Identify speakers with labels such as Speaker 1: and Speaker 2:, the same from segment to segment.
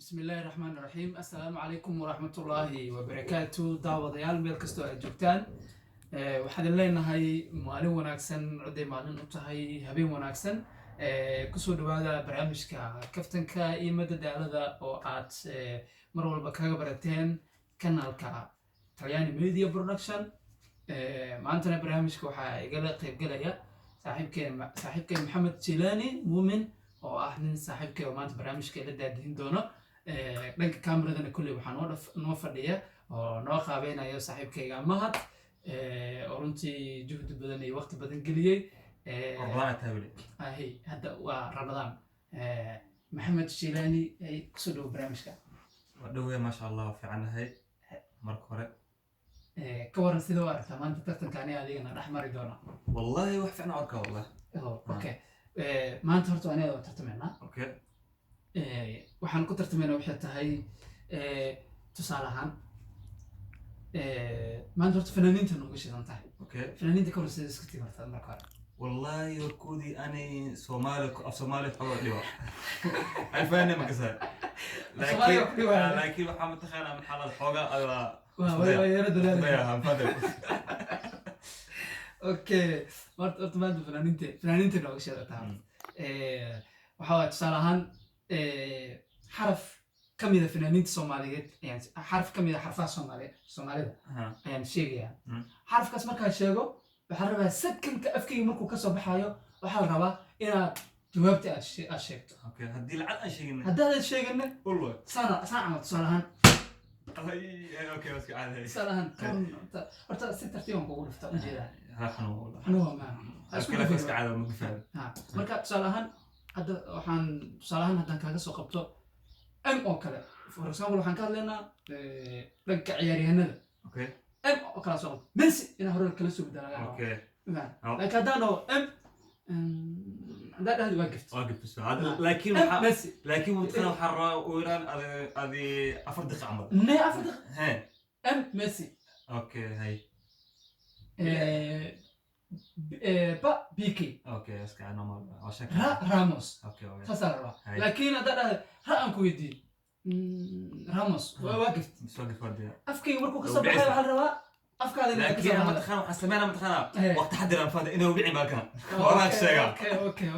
Speaker 1: Bismillaahi raxmaan raxiim. Assalaamu calaykum waraxmatullaahi wabarakaatu. Daawadayaal, meel kastoo aad joogtaan, waxaan idin leenahay maalin wanaagsan, ciday maalin u tahay habeen wanaagsan. Kusoo dhawaada barnaamijka kaftanka iyo madadaalada oo aad mar walba kaga barateen kanaalka Talyaani Media Production. Maantana barnaamijka waxaa igala qaybgalaya saaxiibkeen Maxamed Jilaani Muumin, oo ah nin saaxiibkay oo maanta barnaamijka la daadihin doono. Dhanka kameradana kolley waxaa noo fadhiya oo noo qaabeynaya saaxiibkayga Mahad, oo runtii juhdi badan iyo waqti badan geliyey.
Speaker 2: Ramadaan tahay weli.
Speaker 1: Ahi, hadda waa Ramadaan. Maxamed Jilaani, ay kusoo dhowo barnaamijka.
Speaker 2: Waa dhowey, maasha Allah, waa fiicannahay marka hore.
Speaker 1: Ka waran, sida u aragtaa maanta tartanka ani adigana dhex mari doona?
Speaker 2: Wallahi wax fiican arkaa, wallah.
Speaker 1: Oh, okay. Maanta horta aniga waa tartamaynaa. Waxaan ku tartamaynaa waxay tahay, tusaale ahaan, maanta horta fanaaniinta nooga shidan tahay. Fanaaniinta ka hor sida isku tii horta marka hore.
Speaker 2: Wallahi warkoodii anay Soomaali, af Soomaali xooga dhiba ay fahanay ma kasay.
Speaker 1: Soomaaliga ku dhibaya.
Speaker 2: Laakiin waxaa mataqaanaa, maxaa la xooga ada
Speaker 1: Waa yara dadaalaya.
Speaker 2: Fadaya.
Speaker 1: Okay, horta maanta fanaaniinta nooga shidan tahay. Waxaa waay, tusaale ahaan, xaraf ka mida fanaaniinta Soomaaliyeed ayaan, xaraf ka mida xarfaha Soomaalida ayaan sheegayaa. Xarafkaas markaan sheego, waxaa rabaa secondka afkayga markuu kasoo baxayo, waxaa la rabaa inaad jawaabta aad sheegto.
Speaker 2: Okay, haddii lacag aan sheegin?
Speaker 1: Haddaadan sheegana
Speaker 2: Ulwa.
Speaker 1: Saana saan camal, tusaale ahaan.
Speaker 2: Okay, waska caadi.
Speaker 1: Tusaale ahaan kan horta si tartiiban kugu dhufta ujeedaa.
Speaker 2: Ha xanuun wallah.
Speaker 1: Xanuun maa.
Speaker 2: Kale iska caadi ma gufaan.
Speaker 1: Ha, marka tusaale ahaan hadda waxaan, tusaale ahaan, haddaan kaaga soo qabto M oo kale, for example, waxaan ka hadlaynaa dhanka ciyaaryahanada. M oo kala soo qabto, Messi inaa hore kala soo bedela laga rabaa.
Speaker 2: Oh.
Speaker 1: Laakiin haddaan dhaho M, haddaan dhahdo waa gift.
Speaker 2: Waa gifto. Laakiin
Speaker 1: M
Speaker 2: waxaa
Speaker 1: Messi.
Speaker 2: Laakiin mataqaana, waxaa rabaa ugu yaraan adi 4 daqiiqo camal.
Speaker 1: Ne 4 daqiiqo.
Speaker 2: He.
Speaker 1: M, Messi.
Speaker 2: Okay, hay.
Speaker 1: Ba, PK.
Speaker 2: Okay, iska normal waa shaka.
Speaker 1: Ra, Ramos.
Speaker 2: Okay.
Speaker 1: Saasaa la rabaa.
Speaker 2: Hay.
Speaker 1: Laakiin haddaan dhahdo ra, aan ku weydiiyo Ramos, waa gift.
Speaker 2: Soo gif waa dee.
Speaker 1: Afkayga markuu kasoo
Speaker 2: Wuu
Speaker 1: baxayo,
Speaker 2: dhicisa.
Speaker 1: waxaa la rabaa afkaada inaad kasoo
Speaker 2: laakiin
Speaker 1: baxdo.
Speaker 2: Mataqaana waxaan sameynaa, mataqaana, waqti xadir aan fahday inuu dhici baalkana horaan sheegaa.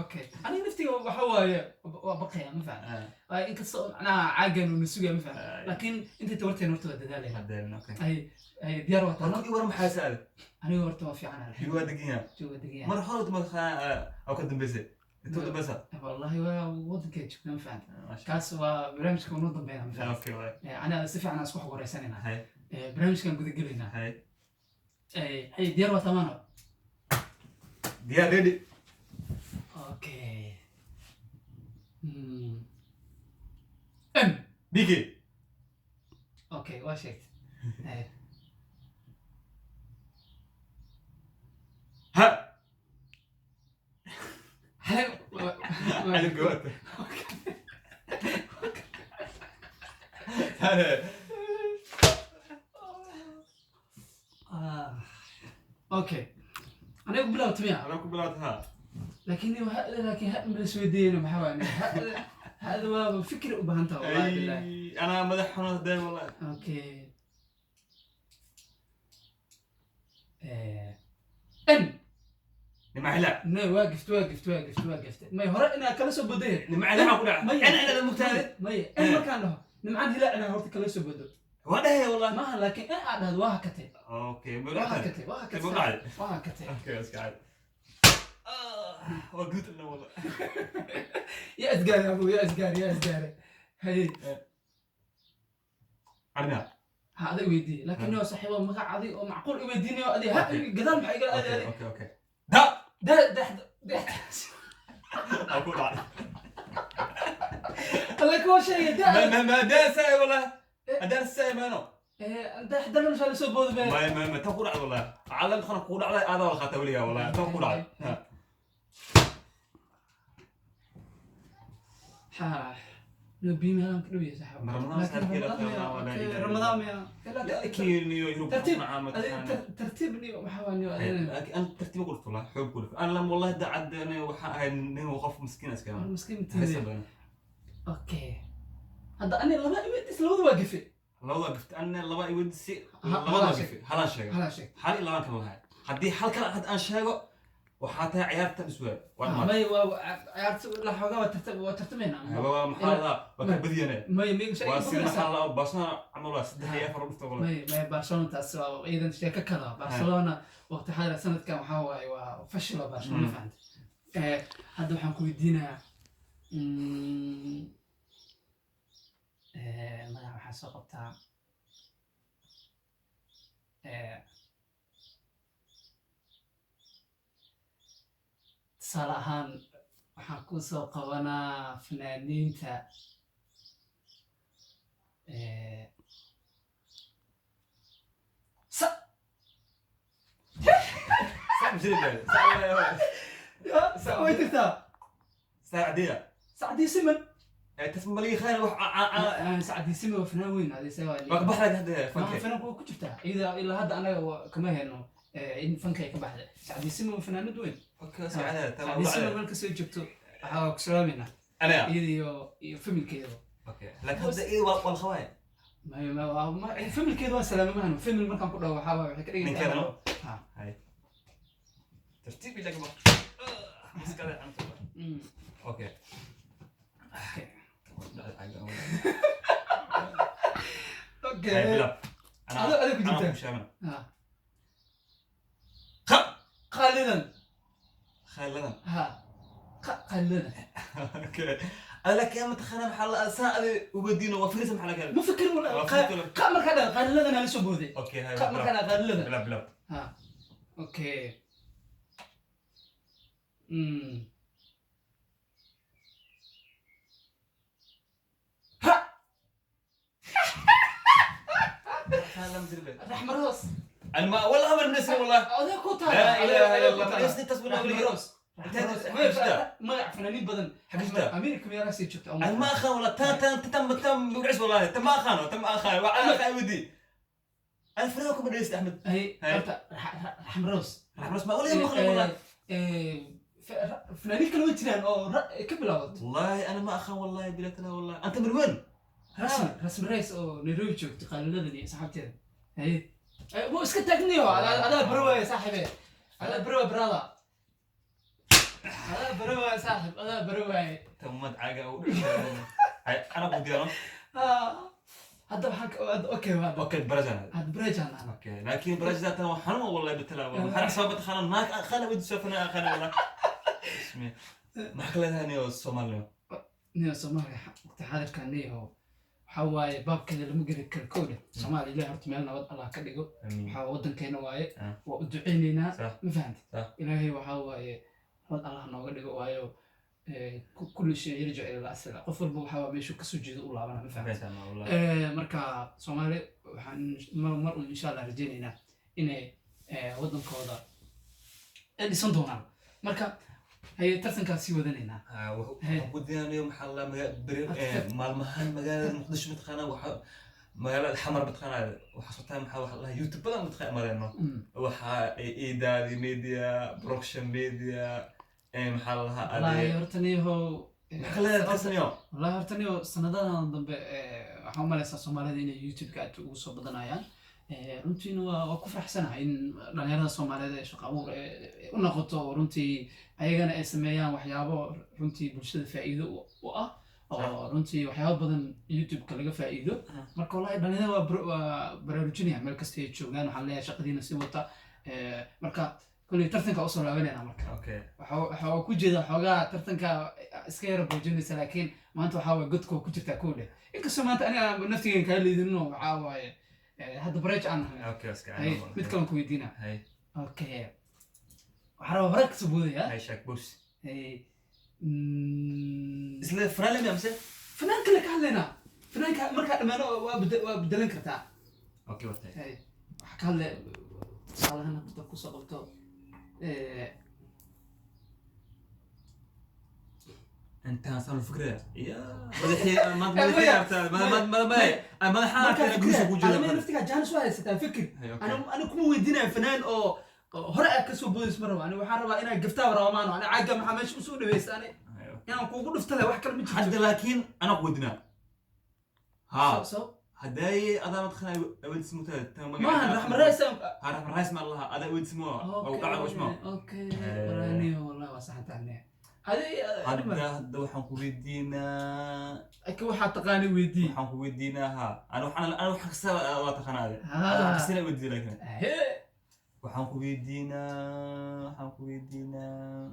Speaker 1: Okay, aniga naftiga waxa waaye waa baqaya, ma fahan? Inkasta oo macnaha caagan uu na sugaya, ma fahan? Laakiin intay tabarteen horta waa dadaalayna.
Speaker 2: Hadeen, okay.
Speaker 1: Ay, diyaar waa
Speaker 2: warku
Speaker 1: taano.
Speaker 2: Ii war, maxaa saaday?
Speaker 1: Aniga horta waa fiican, alxamdulillah.
Speaker 2: Waa degan yahay.
Speaker 1: Jooga degan.
Speaker 2: Mar hore mataqaana oo ka dambeysay intuu dambeysa.
Speaker 1: Wallahi waa wadankay joogna, ma fahan? Kaas waa barnaamijka unoo dambeynaa, ma fahan?
Speaker 2: Okay, waay.
Speaker 1: Aniga si fiican aan isku xog wareysanayna.
Speaker 2: Hay.
Speaker 1: Barnaamijkan guda gelaynaa.
Speaker 2: Hay.
Speaker 1: Hay, diyaar waa tamaano.
Speaker 2: Diyaar, ready.
Speaker 1: Okay. M.
Speaker 2: PK.
Speaker 1: Okay, waa sheegtay.
Speaker 2: Ha.
Speaker 1: Hal.
Speaker 2: Cali gowaata. Tane.
Speaker 1: Ah, okay, aniga ku bilaabta miya?
Speaker 2: Anaa ku bilaabta, ha.
Speaker 1: Laakiin ha ma isweydiiyeyno, maxaa waay, hada waa fikri u baahan taha, wallahi billahi.
Speaker 2: Ay, anaa madax xanuun hadee, wallahi.
Speaker 1: Okay. N.
Speaker 2: Nimca hilaac.
Speaker 1: Ne, waa gift, waa gift, waa gift, waa gift. May, hore inaa kala soo bodaya.
Speaker 2: Nimca hilaac ku dhaca.
Speaker 1: Maya.
Speaker 2: N inaad mugtaade.
Speaker 1: Maya, N markaan dhaho nimcaan hilaac inaa horta kala soo bodo.
Speaker 2: Waa dhahay, wallahi.
Speaker 1: Maaha, laakiin N aad dhahdo waa hakatay.
Speaker 2: Okay.
Speaker 1: Waa hakatay, waa hakatay.
Speaker 2: Ma dhacday?
Speaker 1: Waa hakatay.
Speaker 2: Okay, iska caadi. Waa guud ina, wallahi.
Speaker 1: Yaa isgaari abu, yaa isgaari, yaa isgaari. Hay.
Speaker 2: Armiya.
Speaker 1: Ha, adig weydiiye, laakiin nio saaxiibo, magac adig oo macquul i weydiinayo adig ha.
Speaker 2: Okay.
Speaker 1: Gadaal maxaa igala aaday adig?
Speaker 2: Okay, da.
Speaker 1: Da da da.
Speaker 2: Waa ku dhacday.
Speaker 1: Alla kuwa sheegay da.
Speaker 2: Ma haddaan saay, wallahi haddaan saay maano.
Speaker 1: Da xdana mashaa lasoo boodo be.
Speaker 2: Ma tan ku dhacday, wallahi calam khana ku dhacday, aadaa wala qaata weligaa, wallahi tan ku dhacday. Ha.
Speaker 1: Ha, no biyo meelaan ka dhow yahay saaxiibo.
Speaker 2: Ma Ramadaan
Speaker 1: Laakiin
Speaker 2: saaxiibkii la
Speaker 1: Ramadaan miyaa?
Speaker 2: qaadanaa, walaa
Speaker 1: Okay,
Speaker 2: ilaaha.
Speaker 1: Ramadaan miyaa?
Speaker 2: Laakiin iyo Yurub
Speaker 1: tartiib
Speaker 2: macaa mataqaana.
Speaker 1: Tartiib niyo, maxaa waa niyo adina.
Speaker 2: laakiin aan tartiib ku dhufto, wallahi xoog ku dhufto. Ana wallahi dacad ana waxaan ahay nin qof miskiin iska ah.
Speaker 1: Miskiin
Speaker 2: Haysan
Speaker 1: tiide.
Speaker 2: badan.
Speaker 1: Okay. Hadda ani laba iwedis, labada waa gefe.
Speaker 2: Labada gaft, anna laba iwedisi. Labada
Speaker 1: Halaa
Speaker 2: gafe, halaan sheegay.
Speaker 1: Halaa sheeg.
Speaker 2: Hal iyo labaan kala lahay. Haddii hal kale had aan sheego, waxaa tahay ciyaarta biswaa waa dhamaatay.
Speaker 1: May, waa ciyaarta la xoogaa, waa tartamayna.
Speaker 2: Waa maxaa la waa ka badiyane.
Speaker 1: May, may.
Speaker 2: Waa sida maxaa la Barcelona camal, waa saddex iyo afar dhufta wala.
Speaker 1: May, may, Barcelona taas waa iidan sheeko kale. Barcelona waqti xaadir sanadkan waxaa waaye waa fashila Barcelona. Fahanta? Hadda waxaan ku weydiinayaa, magaca waxaa soo qabtaa, tusaale ahaan waxaan ku soo qabanaa fanaaniinta, sa
Speaker 2: Sac jiri baa sac.
Speaker 1: Way jirtaa.
Speaker 2: Saacdiya.
Speaker 1: Sacdii Siman.
Speaker 2: Tas maligi khayr wax.
Speaker 1: Sacdii Siman waa fanaan weyn.
Speaker 2: Waa ka baxday hadda fanke.
Speaker 1: Fanaan waa ku jirtaa iyada ilaa hadda. Anaga kama hayno in fanka ay ka baxday. Sacdii Siman waa fanaanad weyn.
Speaker 2: Fanka saacada.
Speaker 1: Sacdii Siman meel kasoo joogto waxaa ku salaamayna
Speaker 2: ana
Speaker 1: iyada iyo familkeeda.
Speaker 2: Okay, laakiin hadda iyada waa wal khawaay.
Speaker 1: Familkeeda waa salaamay mahano. Famil markaan ku dhaho waxaa waxay ka dhigan.
Speaker 2: Ninkeeda no.
Speaker 1: Ha.
Speaker 2: Hay, tartiib ila gaba iskale anta. Okay.
Speaker 1: Okay.
Speaker 2: Okay.
Speaker 1: Okay.
Speaker 2: Bilab.
Speaker 1: Adiga ku jirtaa.
Speaker 2: Ana ku.
Speaker 1: Ha.
Speaker 2: Kha.
Speaker 1: Qaalidan.
Speaker 2: Khayladan.
Speaker 1: Ha, qaalidan.
Speaker 2: Okay, laakiin ma taqaana maxaa la saa adi ubadiino waa fariisa maxaa la kale.
Speaker 1: Ma fikir.
Speaker 2: Waa fikir.
Speaker 1: Qa markaa dhan qaaliladan ala soo booday.
Speaker 2: Okay, hay.
Speaker 1: Qa markaa dhan qaaliladan.
Speaker 2: Bilab, bilab.
Speaker 1: Ha, okay. Ha. Raxma Roos.
Speaker 2: انا ما والله امر نسي والله.
Speaker 1: Oday ku taala.
Speaker 2: لا اله الا الله، ليش تصبر؟
Speaker 1: Raxma Roos. Magac fanaaniin badan.
Speaker 2: Xagee jirtaa?
Speaker 1: Amerika meelahaasay joogta.
Speaker 2: انا ما اخان والله، تا تا تم تم وقعس والله، تم ما اخان، تم ما اخان وعلى اخان ودي انا فراكم درست احمد.
Speaker 1: Hay.
Speaker 2: Hay.
Speaker 1: Horta Raxma Roos.
Speaker 2: راح بس ما ولا مخلي والله.
Speaker 1: Fanaaniin kale way jiraan oo ka bilaabato.
Speaker 2: والله انا ما اخان والله بلا تلا والله. انت من وين؟
Speaker 1: Rasmi Rays oo Nairobi joogto, qaaliladan iyo saxaabteeda. Haye, wuu iska taagniyo. Adaa baro waaya saaxibe, adaa baro waaya brother, adaa baro waaya saaxib, adaa baro waaye.
Speaker 2: تمت عاقه هاي انا بدي انا.
Speaker 1: Hadda waxaan okay waa.
Speaker 2: okay، برجع.
Speaker 1: Hadda barajaan ana.
Speaker 2: okay، لكن برجع ذات حرام والله بتلا والله حرام حسابات خانا ما خانا ودي سوفنا خانا والله اسمي ما حكلتها نيو الصومالي.
Speaker 1: Niyo Soomaaliya waqti xaadirkan niyo waxaa waaye baabkeeda lama geli karo kowda. Soomaaliya Ilahi horta meel nabad Allah ka dhigo.
Speaker 2: امين.
Speaker 1: Waxaa wadankeena waaye.
Speaker 2: Ah.
Speaker 1: Waa u duceyneynaa.
Speaker 2: صح.
Speaker 1: Ma fahamtid?
Speaker 2: صح.
Speaker 1: Ilaahay waxaa waaye nabad Allah nooga dhigo, waayo kulli shay yarjic ila asla. Qof walba waxaa waa meeshuu kasoo jeedo u laabana, ma fahamtid?
Speaker 2: بس انا والله.
Speaker 1: Marka Soomaali waxaan mar un insha Allah rajeyneynaa inay wadankooda ay dhisan doonaan. Marka haye, tartankaas sii wadanaynaa.
Speaker 2: Waxaan ku diyaanayo maxaa la maalmahan magaalada Muqdisho mataqaanaa, waxa magaalada Xamar mataqaanaa waxaa socotaa maxaa waxa la YouTube badan mataqaanaa imaadeen. Waxa idaadi media production media maxaa la lahaa.
Speaker 1: Wallaahi horta niyahow
Speaker 2: maxaa leedahay tarsaniyo?
Speaker 1: Wallahi horta niyo sanadadan dambe waxaan u malaysaa Soomaalida inay YouTube-ka aad ugu soo badanayaan. Runtiina waa ku faraxsanahay in dhalinyarada Soomaaliyeed ee shaqo abuur u noqoto oo runtii ayagana ay sameeyaan waxyaabo runtii bulshada faa'iido u ah, oo runtii waxyaabo badan YouTube-ka laga faa'iido. Marka wallahi dhalinyarada waa baraarujinaya meel kasta ay joogaan. Waxaan leeyahay shaqadiina si wata. Marka kolley tartanka usoo laabanayna marka.
Speaker 2: Okay.
Speaker 1: Waxaa ku jeeda xoogaa tartanka iska yara boojinaysa, laakiin maanta waxaa waaye godka waa ku jirtaa kow dheh, inkastoo maanta aniga aan naftigeen kaa liidinno. Waxaa waaye hadda bareej aan nahay.
Speaker 2: Okay, iska.
Speaker 1: Hay, mid kalan ku weydiina.
Speaker 2: Hay.
Speaker 1: Okay, waxaa rabaa hore kasoo boodaya.
Speaker 2: Hay, shaak bus.
Speaker 1: Hay,
Speaker 2: isla fanaan lamse.
Speaker 1: Fanaan kale ka hadlaynaa. Fanaanka markaa dhammaano waa bedelan kartaa.
Speaker 2: Okay, watay.
Speaker 1: Hay, waxaa ka hadlay tusaalahan hadda kusoo qabto
Speaker 2: انت صار الفكره يا madaxii madaxii madaxa
Speaker 1: markaa
Speaker 2: guusha ku
Speaker 1: fikir
Speaker 2: jira.
Speaker 1: anima naftigaa jaanis waa haysataa fikir.
Speaker 2: Hay, okay.
Speaker 1: Ani kuma weydiinaya fanaan oo hore aad kasoo boodayso ma rabo. Ani waxaan rabaa inaad gaftaa rabo maano. Ani cagga maxaa meesha usoo dhaweysa ani
Speaker 2: Hay, okay.
Speaker 1: inaan kuugu dhufta leh, wax kale ma jirto.
Speaker 2: hadda laakiin ana ku weydinaa. ها
Speaker 1: So
Speaker 2: هداي انا متخنا اود سمو
Speaker 1: maahan Raxma Rays.
Speaker 2: ها رحمة رايس ما الله هذا اود سمو او قاعد وش ما
Speaker 1: Okay, walaaniyo wallahi waa saxan tahay adi.
Speaker 2: هذا waxaan ku weydiinaa.
Speaker 1: Laakiin waxaa taqaani weydii.
Speaker 2: Waxaan ku weydiinaa ha ana waxaan kasta waa taqaanaa ade.
Speaker 1: Ha.
Speaker 2: Waxaan kasta weydiin laakiin
Speaker 1: He.
Speaker 2: Waxaan ku weydiinaa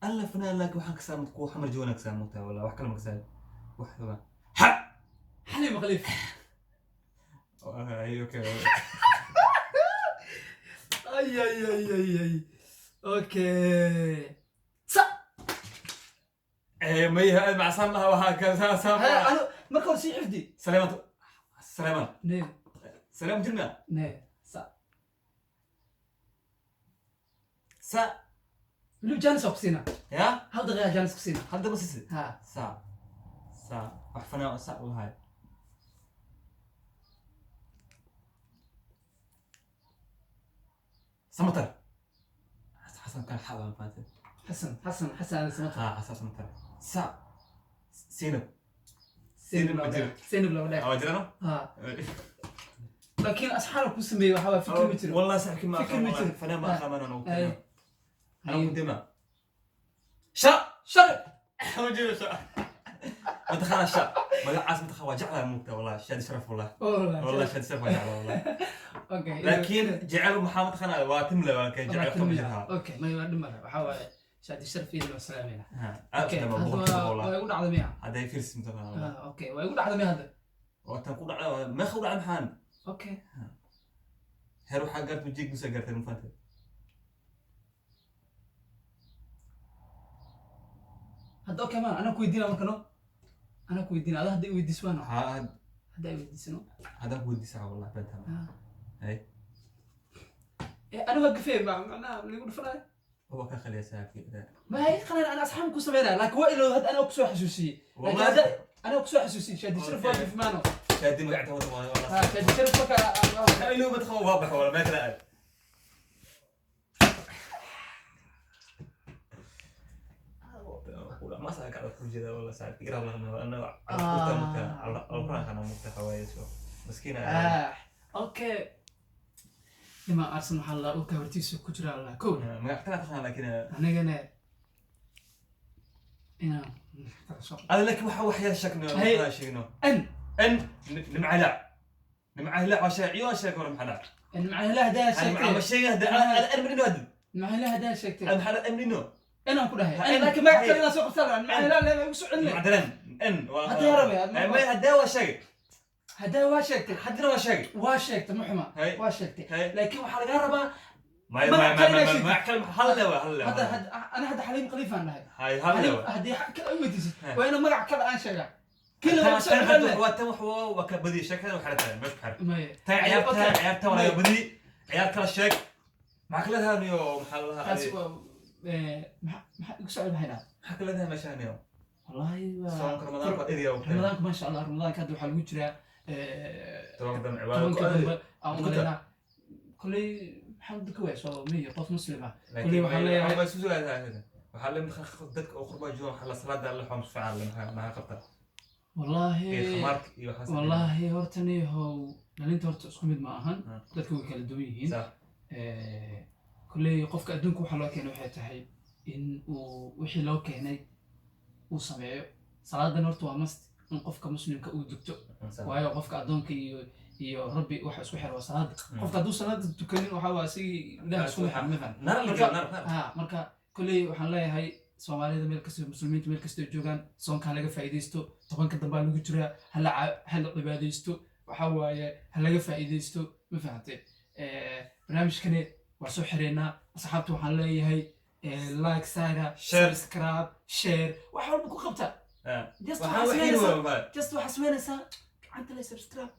Speaker 2: alla fanaan laakiin waxaan kasaa kuwa xamar joogan kasaa mugtaa wala wax kale ma kasaa wax kale ha.
Speaker 1: Xalima Khaliif.
Speaker 2: Ay, okay.
Speaker 1: Ay ay ay ay ay, okay, sa.
Speaker 2: Eh, may macsan laha waxaa kasaa
Speaker 1: He,
Speaker 2: sama.
Speaker 1: Anu marka hore sii xifdi.
Speaker 2: Saleeman Saleeman.
Speaker 1: Ne.
Speaker 2: Saleeman jirna.
Speaker 1: Ne, sa.
Speaker 2: Sa.
Speaker 1: Weliba jaanis waa ku siinaa.
Speaker 2: Ya.
Speaker 1: Hal daqiiqa jaanis ku siinaa.
Speaker 2: Hadda ma siisi.
Speaker 1: Ha.
Speaker 2: Sa sa wax fanaan oo sa lahay samatar xasan kan xabaan fahanteen.
Speaker 1: Xasan xasan xasan ana samata.
Speaker 2: Ha, xasan samatar sa Zainab.
Speaker 1: Zainab
Speaker 2: ma jiro.
Speaker 1: Zainab laba dheer.
Speaker 2: Waa jirano.
Speaker 1: Ha, laakiin asxaab ku sameeyey waxaa waa fikir ma jiro.
Speaker 2: والله صاحبك ما
Speaker 1: فكر ما jiro.
Speaker 2: فنان ما aqaan anaa
Speaker 1: Ay.
Speaker 2: انا قدامه شا
Speaker 1: shalay.
Speaker 2: ما jiro sha ما تخاف شا magacaas ma taqaan waa jeclahay mugta والله shaadi sharaf والله.
Speaker 1: والله.
Speaker 2: والله shaadi sharaf waa jeclahay والله.
Speaker 1: Okay.
Speaker 2: laakiin jecel maxaa ma taqaanaa waa timle waa kay jecel kuma jirha.
Speaker 1: Okay, ma waa dhimala waxaa waaye shaadi sharfiina waa salaamayna.
Speaker 2: Ha.
Speaker 1: Okay.
Speaker 2: Aad
Speaker 1: Hadda
Speaker 2: boqolkiiba
Speaker 1: waa
Speaker 2: والله.
Speaker 1: waa igu dhacday miya?
Speaker 2: Hadday firs ma taqaanaa.
Speaker 1: Ah, okay, waa igu dhacday miya hadda?
Speaker 2: Waa tan ku dhacday meeqa u dhacday maxaan?
Speaker 1: Okay.
Speaker 2: Heer waxaa gaartay wajiig busa gaartay ma fahantay.
Speaker 1: Hadda okay maan anaa ku weydiina marka no anaa ku weydiina ada hadda i weydiis waano.
Speaker 2: Ha.
Speaker 1: Hadda i weydiisano.
Speaker 2: Haddaan ku weydiisaa والله beenta.
Speaker 1: Ah.
Speaker 2: Hay.
Speaker 1: Eh, aniga waa gafee ma macnaha ligu dhufanayo.
Speaker 2: هو ka khaliya saaxiibkii.
Speaker 1: Ma hay qalan ana asxaab ku sameynaya laakiin waa ilowda hadda anaa kusoo xasuusiyey laakiin
Speaker 2: والله
Speaker 1: hadda anaa kusoo xasuusiyey shaadi sharaf waa
Speaker 2: Okay.
Speaker 1: gaf maano.
Speaker 2: shaadi magacta wada
Speaker 1: Ha,
Speaker 2: والله.
Speaker 1: shaadi sharaf marka.
Speaker 2: Iluu ma taqaan waa bax wala ma kala aad. ما سألك على كل جدا والله ساعات قرا الله انا على
Speaker 1: آه.
Speaker 2: على القران انا مفتاح حوايس مسكينه.
Speaker 1: Ah, okay, nima arsenal waxaa la dhulka hortiisa ku jira la kow.
Speaker 2: ما تقان لكن
Speaker 1: anigana inaan
Speaker 2: هذا لك waxa waxyaal shakno.
Speaker 1: هي.
Speaker 2: ما sheegno.
Speaker 1: N.
Speaker 2: ان nimcala nimcala waa sheeg sheeg hore maxaa
Speaker 1: macnaha hadaa
Speaker 2: dhacay ma
Speaker 1: sheegtay.
Speaker 2: sheeg hada ana amrino hada.
Speaker 1: Macnaha hadaa sheegtay.
Speaker 2: ana maxaa amrino.
Speaker 1: Inaan ku dhahay
Speaker 2: Ha,
Speaker 1: N
Speaker 2: N.
Speaker 1: laakiin magac
Speaker 2: Hey.
Speaker 1: kale inaan soo qabsan lahaa macnaha laa igu soo celinay.
Speaker 2: macdalan n
Speaker 1: Hadda yaa rabay,
Speaker 2: ma hada waa sheeg.
Speaker 1: Hadaa waa sheegtay.
Speaker 2: Haddana waa sheeg.
Speaker 1: Waa sheegtay ma xuma.
Speaker 2: Hey.
Speaker 1: Waa sheegtay.
Speaker 2: Hey.
Speaker 1: Laakiin waxaa lagaa rabaa
Speaker 2: ما
Speaker 1: magac
Speaker 2: ما
Speaker 1: kale
Speaker 2: ما
Speaker 1: inaa
Speaker 2: ما
Speaker 1: sheegtid.
Speaker 2: ما kale hal lewa hal lewa.
Speaker 1: Hadda hadda ana hadda Xaliim Khaliifaan dhahay.
Speaker 2: hay hal
Speaker 1: Xaliim
Speaker 2: lewa.
Speaker 1: haddii kale u weydiisid
Speaker 2: Hey.
Speaker 1: waa inuu magac kale aan sheegaa kii la igu soo celinay.
Speaker 2: waa tan wax waa ka badiye sheekada waxay tahay meesha ku xir
Speaker 1: Maya.
Speaker 2: tan ciyaarta
Speaker 1: Okay.
Speaker 2: ciyaarta waa laga badiyey ciyaar kala sheeg maxaa kala leedahay niyo maxaa la
Speaker 1: taas
Speaker 2: lahaa
Speaker 1: waa maxaa igu soo celin
Speaker 2: maxaa kala leedahay meeshaan niyo?
Speaker 1: Wallahi waa
Speaker 2: soonka ramadaanka waa eriya waqti.
Speaker 1: Ramadaanka maasha Allah ramadaanka hadda waxaa lagu jiraa
Speaker 2: 10-ka dambe cibaado
Speaker 1: 10-ka
Speaker 2: ku aadi.
Speaker 1: Dambe aan
Speaker 2: Dukuta.
Speaker 1: umalaynaa kolley maxaa duka waay soo miyo qof muslim ah
Speaker 2: Laakiin
Speaker 1: kolley waxaan leeyahay
Speaker 2: waa isu sugaysaa waxaa la mid dadka oo qurbaa jooga waxaa la salaada la xoom fiican la maxaa qabtaa
Speaker 1: wallaahi
Speaker 2: iyo khamaarka iyo waxaas.
Speaker 1: Wallaahi horta niyahow dhalinta horta isku mid ma ahan.
Speaker 2: Ah.
Speaker 1: Dadka way kala duwan yihiin.
Speaker 2: Sax.
Speaker 1: Kolley qofka adduunka waxaa loo keenay waxay tahay in uu wixii loo keenay uu sameeyo salaadan horta waa must in qofka muslimka uu dugto.
Speaker 2: Sax.
Speaker 1: Waayo qofka addoonka iyo rabbi waxa isku xira waa salaada. Qofka hadduu salaada tukanin waxaa waa isagii ilaah isku xira ma fahan.
Speaker 2: Nar la
Speaker 1: Marka-
Speaker 2: nar nar.
Speaker 1: Ha, marka kolley waxaan leeyahay soomaalida meel kastoo muslimiinta meel kastoo joogaan soonka ha laga faa'iidaysto 10-ka dambaa lagu jiraa hala hala cibaadaysto waxaa waaye ha laga faa'iidaysto ma fahantay. Barnaamijkani waa soo xireynaa asxaabta waxaan leeyahay like saara.
Speaker 2: Share.
Speaker 1: Subscribe, share, wax walba ku qabta.
Speaker 2: Ah.
Speaker 1: Just
Speaker 2: waxaa
Speaker 1: waxaa
Speaker 2: wax yiri
Speaker 1: sameynaysaa
Speaker 2: waa
Speaker 1: just waxaa sameynaysaa gacanta le subscribe.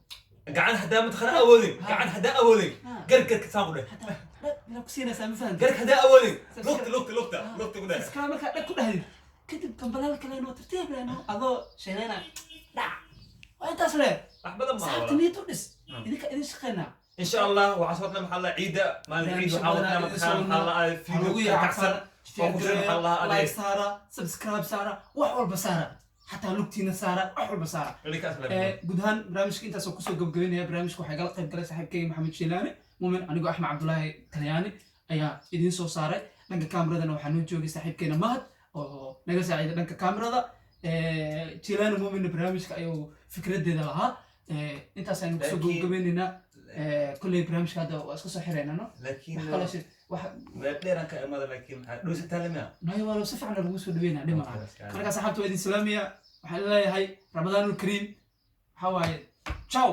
Speaker 2: Gacan hadaa mataqana awoodin.
Speaker 1: Ha.
Speaker 2: Gacan hadaa awoodin.
Speaker 1: Ha.
Speaker 2: Gargarka saan ku dheh.
Speaker 1: Hataa dhag inaad ku siinaysaa ma fahantay.
Speaker 2: Garka hadaa awoodin.
Speaker 1: Subscribe.
Speaker 2: Lugta lugta lugta
Speaker 1: Ha.
Speaker 2: lugta ku dheh.
Speaker 1: Subscribe markaa dhag ku dhahdid kadib gambaleel kale inoo tartiib lehno adoo sheegnayna dhac waa intaas le.
Speaker 2: Wax badan ma
Speaker 1: saxaabta niyad u dhis. Idinka idin shaqeynaa.
Speaker 2: In sha allah waxaa soo wadnaa maxaa la ciida maalin ciid waxaa wadnaa mataqana maxaa la
Speaker 1: Waxaa lagu
Speaker 2: video
Speaker 1: yaacsan
Speaker 2: kacsan. Waa ku jira, maxaa la dhahaa,
Speaker 1: like saara, subscribe saara, wax walba saara, xataa lugtiina saara, wax walba saara.
Speaker 2: Ninkaas la
Speaker 1: Guud ahaan barnaamijka intaasoo kusoo gabagabeynaya. Barnaamijka waxaa igala qayb galay saaxiibkayga Maxamed Shiilaani Muumin, anigoo Axmed Cabdulaahi Talyaani ayaa idiin soo saaray. Dhanka kaameradana waxaa noo joogay saaxiibkeena Mahad oo naga saaciiday dhanka kaamerada. Jiilaani Muuminna barnaamijka ayuu fikradeeda lahaa. Intaas aynu kusoo gabagabeyneynaa. Kolley barnaamijka hadda waa iska soo xiraynaa, no?
Speaker 2: Laakiin
Speaker 1: wax kaloo wax
Speaker 2: meel dheeraan ka imada, laakiin maxaa dhowsataa lamia?
Speaker 1: Nayo, waa si fiican lagu soo dhaweynaa, dhib malaha. Marka saxaabta waa idin salaamaya, waxaan leeyahay Ramadaanul Kariim. Waxaa waaye, ciao.